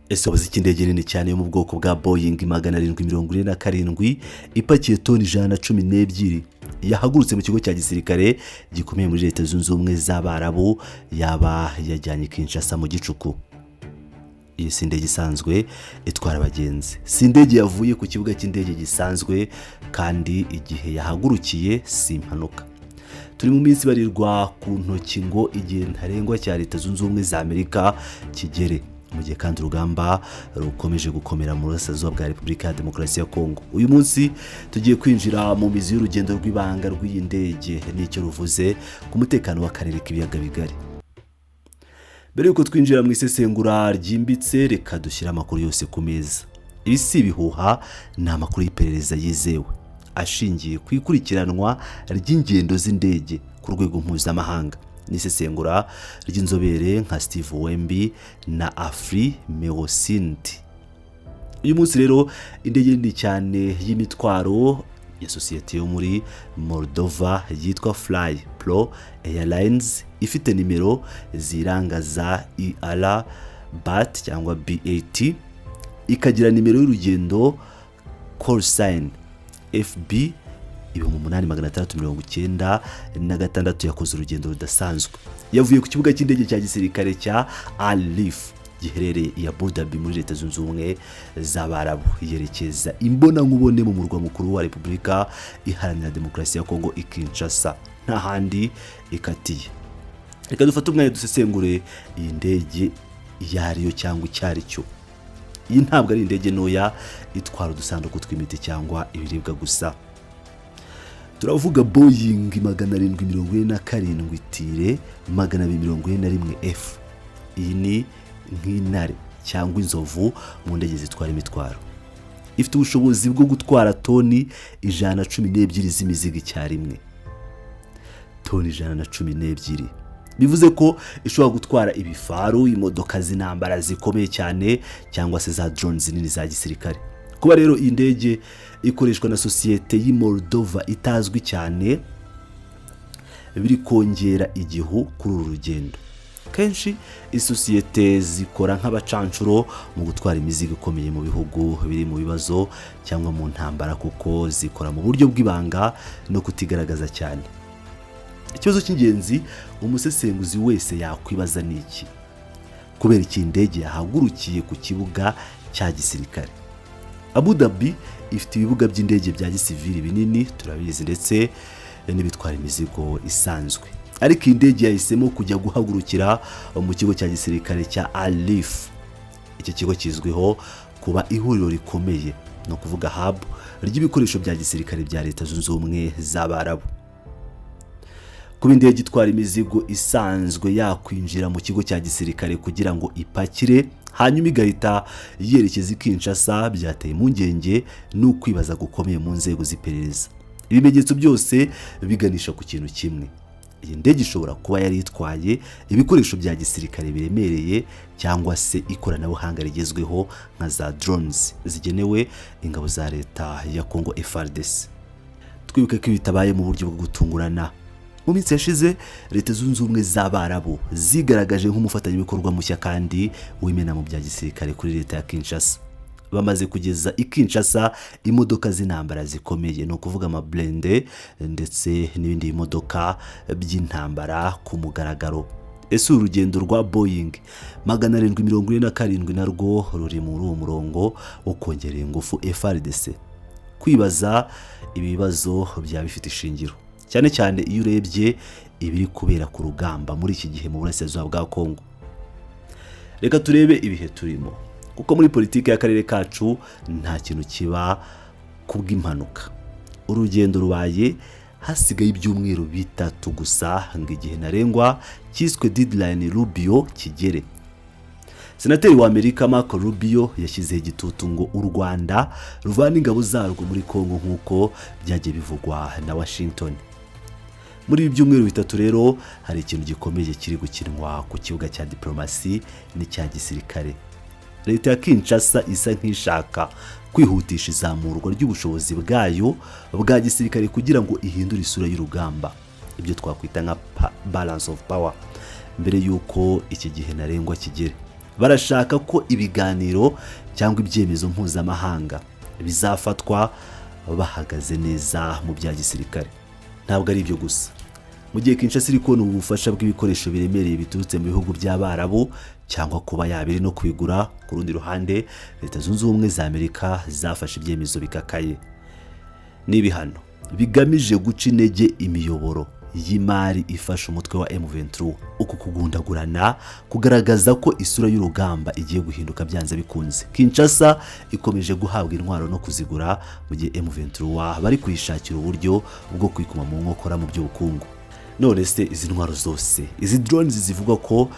Ese wabuze indege nini cyane yo mu bwoko bwa Boeing 747 ipakiye toni 112 yahagurutse mu kigo cya gisirikare gikomeye muri Leta Zunze Ubumwe z'Abarabu yaba yajyanye Kinshasa mu gicuku? Iyi si indege isanzwe itwara abagenzi, si indege yavuye ku kibuga cy'indege gisanzwe, kandi igihe yahagurukiye si impanuka. Turi mu minsi ibarirwa ku ntoki ngo igihe ntarengwa cya Leta Zunze Ubumwe za Amerika kigere, mu gihe kandi urugamba rukomeje gukomera mu burasirazuba bwa Repubulika ya Demokarasi ya Kongo. Uyu munsi tugiye kwinjira mu mizi y'urugendo rw'ibanga rw'iyi ndege n'icyo ruvuze ku mutekano w'akarere k'Ibiyaga Bigari. Mbere y'uko twinjira mu isesengura ryimbitse, reka dushyire amakuru yose ku meza. Ibi si ibihuha, ni amakuru y'iperereza yizewe ashingiye ku ikurikiranwa ry'ingendo z'indege ku rwego mpuzamahanga n'isesengura ry'inzobere nka Steve Wembi na Afri Meosinti. Uyu munsi rero, indege nini cyane y'imitwaro ya sosiyete yo muri Moldova yitwa Fly Pro Airlines, ifite nimero ziranga za ER BAT cyangwa BAT, ikagira nimero y'urugendo call sign FB 8696, yakoze urugendo rudasanzwe. Yavuye ku kibuga cy'indege cya gisirikare cya Al Rif giherereye i Abu Dhabi muri Leta Zunze Ubumwe z'Abarabu, yerekeza imbonankubone mu murwa mukuru wa Repubulika Iharanira Demokarasi ya Kongo i Kinshasa, nta handi ikatiye. Reka dufate umwanya dusesengure iyi ndege iyo ariyo cyangwa icyo ari cyo. Iyi ntabwo ari indege ntoya itwara udusanduku tw'imiti cyangwa ibiribwa gusa. Turavuga Boeing 747-241 F. Iyi ni nk'intare cyangwa inzovu mu ndege zitwara imitwaro. Ifite ubushobozi bwo gutwara toni 112 z'imizigo icyarimwe. Toni 112 bivuze ko ishobora gutwara ibifaru, imodoka z'intambara zikomeye cyane, cyangwa se za drones nini za gisirikare. Kuba rero iyi ndege ikoreshwa na sosiyete y'i Moldova itazwi cyane biri kongera igihu kuri uru rugendo. Kenshi isosiyete zikora nk'abacanshuro mu gutwara imizigo ikomeye mu bihugu biri mu bibazo cyangwa mu ntambara, kuko zikora mu buryo bw'ibanga no kutigaragaza cyane. Ikibazo cy'ingenzi umusesenguzi wese yakwibaza ni iki: kubera iki indege yahagurukiye ku kibuga cya gisirikare? Abu Dhabi ifite ibibuga by'indege bya gisivili binini, turabizi, ndetse n'ibitwara imizigo isanzwe, ariko iyi ndege yahisemo kujya guhagurukira mu kigo cya gisirikare cya Alif. Iki kigo kizwiho kuba ihuriro rikomeye, ni ukuvuga hub ry'ibikoresho bya gisirikare bya Leta Zunze Ubumwe z'Abarabu. Kuba indege itwara imizigo isanzwe yakwinjira mu kigo cya gisirikare kugira ngo ipakire, hanyuma igahita yerekeza i Kinshasa, byateye impungenge n'ukwibaza gukomeye mu nzego z'iperereza. Ibimenyetso byose biganisha ku kintu kimwe: iyi ndege ishobora kuba yari itwaye ibikoresho bya gisirikare biremereye cyangwa se ikoranabuhanga rigezweho nka za drones zigenewe ingabo za leta ya Congo, FARDC. Twibuke ko ibi bitabaye mu buryo bwo gutungurana. Mu minsi yashize, Leta Zunze Ubumwe z'Abarabu zigaragaje nk'umufatanyabikorwa mushya kandi w'imena mu bya gisirikare kuri leta ya Kinshasa. Bamaze kugeza i Kinshasa imodoka z'intambara zikomeye, ni ukuvuga amaburende ndetse n'ibindi bimodoka by'intambara ku mugaragaro. Ese uru rugendo rwa Boeing 747 narwo ruri muri uwo murongo wo kongerera ingufu FARDC? Kwibaza ibi bibazo byaba bifite ishingiro, cyane cyane iyo urebye ibiri kubera ku rugamba muri iki gihe mu burasirazuba bwa Kongo. Reka turebe ibihe turimo, kuko muri politiki y'akarere kacu nta kintu kiba kubw'impanuka. Urugendo rubaye hasigaye ibyumweru 3 gusa ngo igihe ntarengwa cyiswe deadline Rubio kigere. Senateri wa Amerika Marco Rubio yashyizeho igitutu ngo u Rwanda ruvane ingabo zarwo muri Kongo, nk'uko byagiye bivugwa na Washington. Muri ibi byumweru 3 rero, hari ikintu gikomeye kiri gukinwa ku kibuga cya diplomasi n'icya gisirikare. Leta ya Kinshasa isa nk'ishaka kwihutisha izamurwa ry'ubushobozi bwayo bwa gisirikare kugira ngo ihindure isura y'urugamba, ibyo twakwita nka balance of power, mbere y'uko iki gihe ntarengwa kigere. Barashaka ko ibiganiro cyangwa ibyemezo mpuzamahanga bizafatwa bahagaze neza mu bya gisirikare. Ntabwo ari ibyo gusa. Mu gihe Kinshasa iri kubona ubufasha bw'ibikoresho biremereye biturutse mu bihugu by'Abarabu cyangwa kuba yaba iri no kubigura, ku rundi ruhande Leta Zunze Ubumwe za Amerika zafashe ibyemezo bikakaye n'ibihano bigamije guca intege imiyoboro y'imari ifasha umutwe wa M23. Uku kugundagurana kugaragaza ko isura y'urugamba igiye guhinduka byanze bikunze. Kinshasa ikomeje guhabwa intwaro no kuzigura, mu gihe M23 bari kuyishakira uburyo bwo kwikuma mu nkokora mu by'ubukungu. None se izi ntwaro zose, izi drones zivugwa ko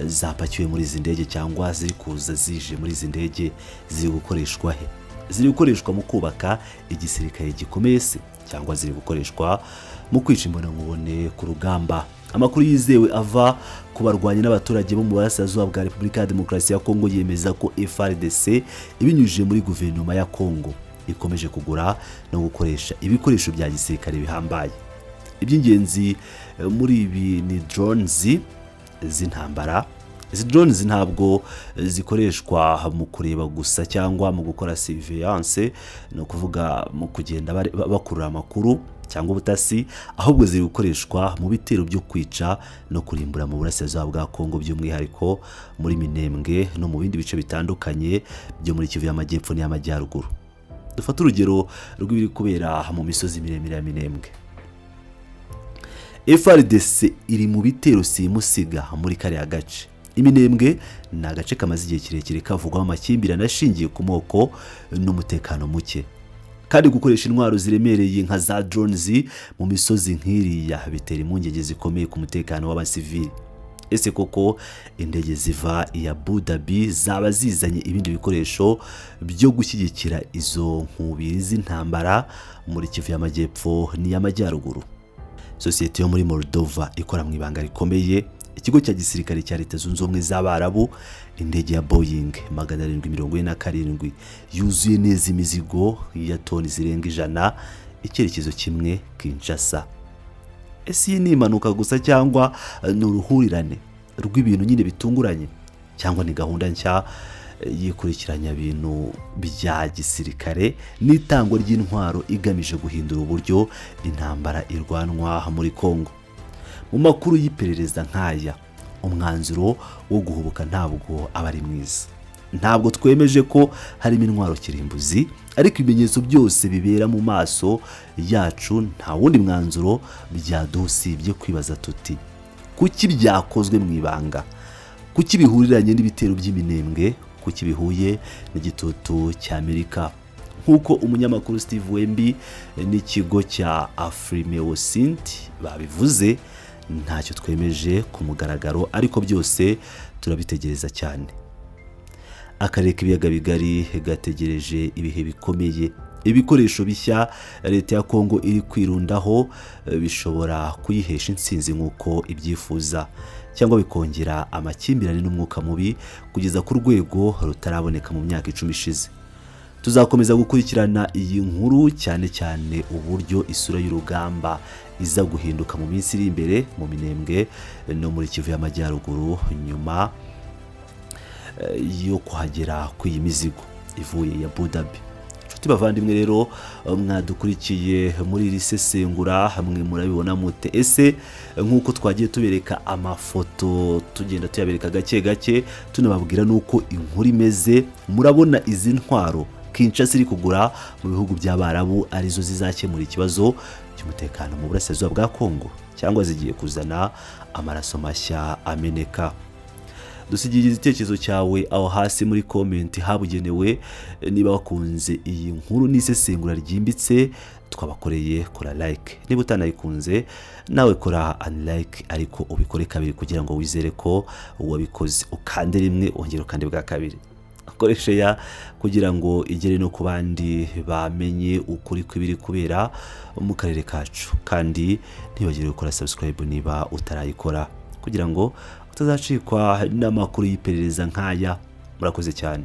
zapakiwe muri izi ndege cyangwa ziri kuza zije muri izi ndege, ziri gukoreshwa he? Ziri gukoreshwa mu kubaka igisirikare gikomeye se, cyangwa ziri gukoreshwa mu kwica imbonankubone ku rugamba? Amakuru yizewe ava ku barwanyi n'abaturage bo mu burasirazuba bwa Repubulika ya Demokarasi ya Kongo yemeza ko FARDC, ibinyujije muri guverinoma ya Kongo, ikomeje kugura no gukoresha ibikoresho bya gisirikare bihambaye. Iby'ingenzi muri ibi ni drones z'intambara. Izi drones ntabwo zikoreshwa mu kureba gusa cyangwa mu gukora surveillance, ni ukuvuga mu kugenda bakurura amakuru cyangwa ubutasi, ahubwo ziri gukoreshwa mu bitero byo kwica no kurimbura mu burasirazuba bwa Kongo, by'umwihariko muri Minembwe no mu bindi bice bitandukanye byo muri Kivu y'Amajyepfo n'iy'Amajyaruguru. Dufate urugero rw'ibiri kubera mu misozi miremire ya Minembwe. FARDC iri mu bitero simusiga muri kariya gace. Iminembwe ni agace kamaze igihe kirekire kavugwamo amakimbirane ashingiye ku moko n'umutekano muke, kandi gukoresha intwaro ziremereye nka za drones mu misozi nk'iriya bitera impungenge zikomeye ku mutekano w'abasivili. Ese koko indege ziva i Abu Dhabi zaba zizanye ibindi bikoresho byo gushyigikira izo nkubiri z'intambara muri Kivu y'Amajyepfo n'iy'Amajyaruguru? Sosiyete yo muri Moldova ikora mu ibanga rikomeye, ikigo cya gisirikare cya Leta Zunze Ubumwe z'Abarabu, indege ya Boeing 747 yuzuye neza imizigo ya toni zirenga 100, icyerekezo kimwe, Kinshasa. Ese iyi ni impanuka gusa, cyangwa ni uruhurirane rw'ibintu nyine bitunguranye, cyangwa ni gahunda nshya y'ikurikiranyabintu bya gisirikare n'itangwa ry'intwaro igamije guhindura uburyo intambara irwanwa muri Kongo? Mu makuru y'iperereza nk'aya, umwanzuro wo guhubuka ntabwo aba ari mwiza. Ntabwo twemeje ko harimo intwaro kirimbuzi, ariko ibimenyetso byose bibera mu maso yacu. Nta wundi mwanzuro byaduha usibye kwibaza tuti: kuki byakozwe mu ibanga? Kuki bihuriranye n'ibitero by'iminembwe? Kuki bihuye n'igitutu cy'Amerika? Nk'uko umunyamakuru Steve Wembi n'ikigo cya Afrimeosint babivuze, ntacyo twemeje ku mugaragaro, ariko byose turabitegereza cyane. Akarere k'Ibiyaga Bigari gategereje ibihe bikomeye. Ibikoresho bishya leta ya Kongo iri kwirundaho bishobora kuyihesha intsinzi nk'uko ibyifuza, cyangwa bikongera amakimbirane n'umwuka mubi kugeza ku rwego rutaraboneka mu myaka 10 ishize. Tuzakomeza gukurikirana iyi nkuru, cyane cyane uburyo isura y'urugamba iza guhinduka mu minsi iri imbere mu Minembwe no muri Kivu y'Amajyaruguru nyuma yo kuhagera kw'iyi mizigo ivuye ya Abu Dhabi. Inshuti bavandimwe rero mwadukurikiye muri iri sesengura, hamwe murabibona mute? Ese nk'uko twagiye tubereka amafoto, tugenda tuyabereka gake gake, tunababwira n'uko inkuru imeze, murabona izi ntwaro Kinshasa iri kugura mu bihugu by'Abarabu arizo zizakemura ikibazo cy'umutekano mu burasirazuba bwa Kongo, cyangwa zigiye kuzana amaraso mashya ameneka? Dusigiye igitekerezo cyawe aho hasi muri comment habugenewe. Niba wakunze iyi nkuru n'isesengura ryimbitse twabakoreye, kora like. Niba utanayikunze nawe kora unlike, ariko ubikore kabiri kugira ngo wizere ko wabikoze. Ukande rimwe, wongere ukande bwa kabiri. Ukoreshe ya kugira ngo igere no ku bandi bamenye ukuri kw'ibiri kubera mu karere kacu. Kandi ntibagire gukora subscribe niba utarayikora, kugira ngo utazacikwa n'amakuru y'iperereza nk'aya. Murakoze cyane.